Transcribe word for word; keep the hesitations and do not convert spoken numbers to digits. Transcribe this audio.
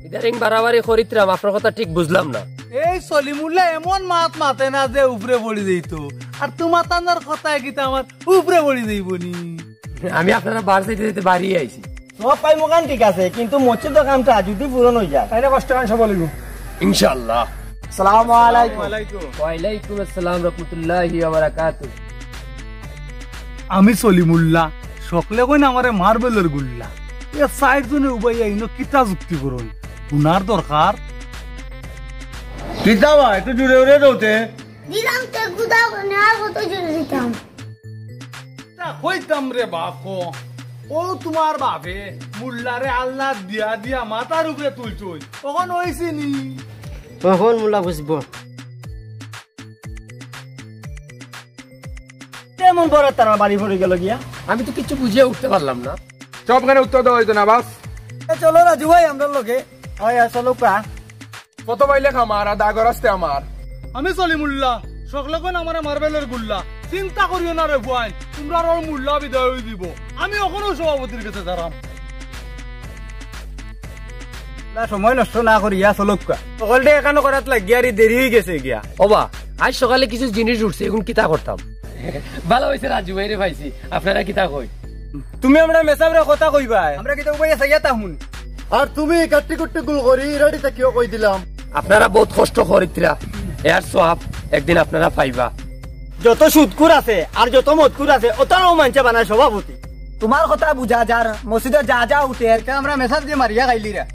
ইদারিং বাড়াবাড়ি করিত্রাম, আপনার কথা ঠিক বুঝলাম না। এই সলিমুল্লাহ এমন মাত মাতে না যে উপরে পড়ি যাইতো, আর তুমার তানার কথা কিতা আমার উপরে পড়ি যাইবো নি? আমি আপনারা বার চাইতে চাইতে বাড়ি আইছি। সব পাই মোকান ঠিক আছে, কিন্তু মসজিদ কামটা যদি পূরণ হয়ে যায়। তাইলে কষ্ট হয় সব বলিব। ইনশাআল্লাহ। আসসালামু আলাইকুম। ওয়ালাইকুম আসসালাম রহমতুল্লাহি ওয়া বারাকাতুহু। আমি সলিমুল্লাহ, সকলে কইন আমারে মার্বেলের গুল্লা। এ সাইড জনে উবাইয়া ইনো কিতা যুক্তি করুন, হুনার দরকার। কিতা বা, একটু জুরে উরে দৌতে। দিলাম তো গুদা বনে, আর কত জুরে দিতাম? তা কইতাম রে বাপ, ও তুমার বাপে মুল্লারে আল্লাহ দিয়া দিয়া মাথার উপরে তুলছই, তখন হইছে নি? তখন মুল্লা বুঝবো। তেমন বড় তারা বাড়ি পড়ে গেল গিয়া। আমি তো কিছু বুঝিয়া উঠতে পারলাম না। সব কেন উত্তর দেওয়া হইতো না, বাস। এ, চলো রাজু ভাই, আমরার লগে। ওই, চলো কা। কত বাইলে খামার, আর দাগর আসতে আমার। আমি সলিমুল্লাহ, সকলে কইন আমারে মার্বেলের গুল্লা। চিন্তা করিও না রে বুয়াইন, তুমরার ওর মুল্লা বিদায় হয়ে দিব। আমি অখনও সভাপতির কাছে দাঁড়াম। না, সময় নষ্ট না করিয়া চলউক্কা। সকলটা এখানো করাত লাগিয়া আর দেরি হয়ে গেছে গিয়া। ওবা, আজ সকালে কিছু জিনিস উঠছে, এখন কিতা করতাম? ভালা হইছে রাজু ভাইরে পাইছি, আপনারা কিতা কই? তুমি আমরা মেসাবরে কথা কইবায়। আমরা কিতা উবাইয়া চাইয়া তা হুন। আর তুমি কাট্টি কুট্টি গুল করি রেডি থাকিও কই দিলাম। আপনারা বহুত কষ্ট করিত্রা, এর সওয়াব একদিন আপনারা পাইবা। যত সুদকুর আছে আর যত মদকুর আছে, অতারও মানষে বানায় সভাপতি। তুমার কথা বুঝা যার, মসজিদে যা যা উঠে, এরকে আমরা মেসাব দিয়া মারিয়া খাইলিরা।